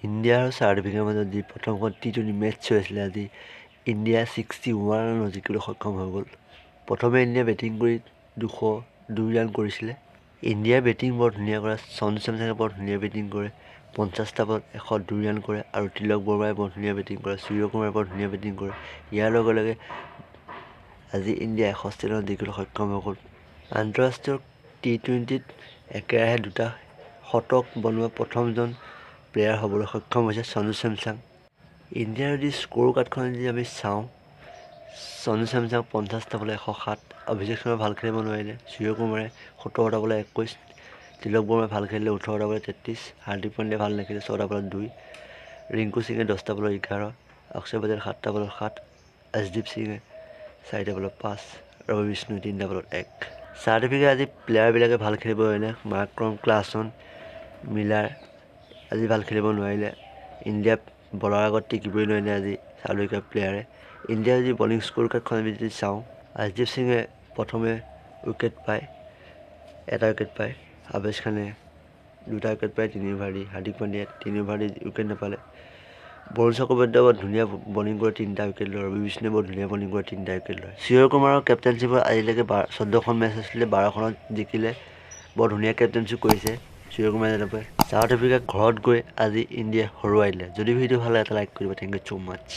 India আৰু south আফ্ৰিকাৰ মাজত যি প্ৰথমখন টি-20 মেটচ হৈ আছিলে, আজি ইণ্ডিয়া 61 ৰানত জিকিবলৈ সক্ষম হৈ গ'ল। প্ৰথমে ইণ্ডিয়া বেটিং কৰি 202 ৰান কৰিছিলে। ইণ্ডিয়াৰ বেটিং বৰ ধুনীয়া কৰে। সঞ্জু চেমচঙে বৰ ধুনীয়া বেটিং কৰে, 50টা বলত 102 ৰান কৰে আৰু তিলক বৰ্মাই বৰ ধুনীয়া বেটিং কৰে, সূৰ্য কুমাৰে বৰ ধুনীয়া বেটিং কৰে। ইয়াৰ লগে লগে আজি ইণ্ডিয়া 61 ৰানত জিকিবলৈ সক্ষম হৈ গ'ল। আন্তঃৰাষ্ট্ৰীয় টি-20ত একেৰাহে দুটা শতক বনোৱা প্ৰথমজন প্লেয়াৰ হ'বলৈ সক্ষম হৈছে সঞ্জু চেমচাং। ইণ্ডিয়াৰ যদি স্ক'ৰ কাৰ্ডখন যদি আমি চাওঁ, সঞ্জু চেমচাং 50টা বলত 107, অভিষেক শৰ্মাই ভাল খেলিব নোৱাৰিলে, সূৰ্য কুমাৰে 17টা বলত 21, তিলক বৰ্মাই ভাল খেলিলে 18টা বলত 33, হাৰ্দিক পাণ্ডিয়াই ভাল নেখেলিলে 6টা বলত 2, ৰিংকু সিঙে 10টা বলত 11, অক্ষৰ পেটেল 7টা বলত 7, অৰ্শদীপ সিঙে 4টা বলত 5, ৰবি বিষ্ণুই 3টা বলত 1। চাউথ আফ্ৰিকাৰ আজি প্লেয়াৰবিলাকে ভাল খেলিব নোৱাৰিলে। মাৰ্ক্ৰম, ক্লাছন, মিলাৰ আজি ভাল খেলিব নোৱাৰিলে। ইণ্ডিয়া বলাৰৰ আগত টিকিবই নোৱাৰিলে আজি চাউথ আফ্ৰিকাৰ প্লেয়াৰে। ইণ্ডিয়াৰ যদি বলিং স্ক'ৰ কাৰ্ডখন আমি যদি চাওঁ, অৰ্শদীপ সিঙে প্ৰথমে উইকেট পায়, এটা উইকেট পায়। আবেশ খানে দুটা উইকেট পায় 3 অভাৰ দি। হাৰ্দিক পাণ্ডিয়াই 3 অভাৰ দি উইকেট নাপালে। বৰুণ চক্ৰৱৰ্তীয়ে বৰ ধুনীয়া বলিং কৰি 3টা উইকেট লয়। ৰবি বিষ্ণুৱে বৰ ধুনীয়া বলিং কৰি 3টা উইকেট লয়। সূৰ্য কুমাৰৰ কেপ্টেইনশ্বিপত আজিলৈকে 14খন মেচ আছিলে, 12খনত জিকিলে। বৰ ধুনীয়া কেপ্টেইনশ্বিপ কৰিছে সূৰ্য কুমাৰ যাদৱে। চাউথ আফ্ৰিকাক ঘৰত গৈ আজি ইণ্ডিয়াই হৰুৱাই দিলে। যদি ভিডিঅ' ভাল লাগে, এটা লাইক কৰিব। Thank you so much.